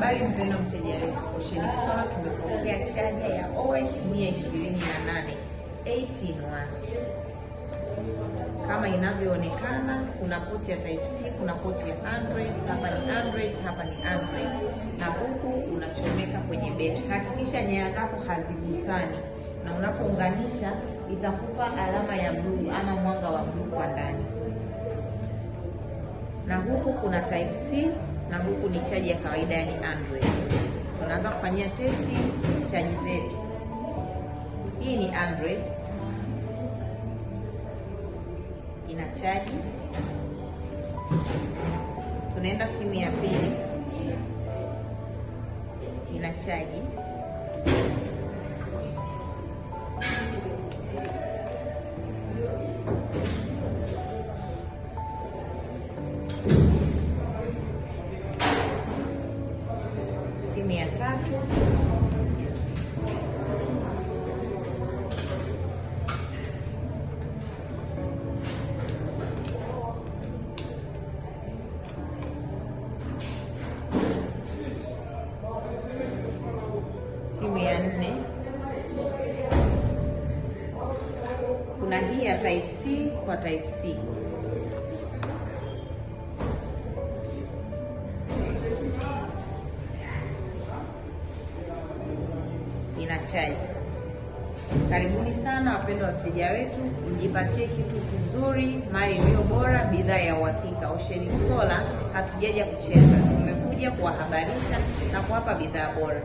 Habari mpendwa mteja wetu, Oceanic Solar tumepokea chaja ya OS 128 8 in 1. Kama inavyoonekana, kuna poti ya type C, kuna poti ya Android, hapa ni Android, hapa ni Android, na huku unachomeka kwenye betri. Hakikisha nyaya zako hazigusani, na unapounganisha itakupa alama ya bluu ama mwanga wa bluu kwa ndani. Na huku kuna type C na huku ni chaji ya kawaida, yani Android. Tunaanza kufanyia testi chaji zetu. Hii ni Android, ina chaji. Tunaenda simu ya pili, ina chaji. Simu ya tatu, simu ya nne. Kuna hii ya type C kwa type C. Ina chaji. Karibuni sana wapendwa wateja wetu, mjipatie kitu kizuri, mali iliyo bora, bidhaa ya uhakika. Oceanic Solar hatujaja kucheza, tumekuja kuwahabarisha na kuwapa bidhaa bora.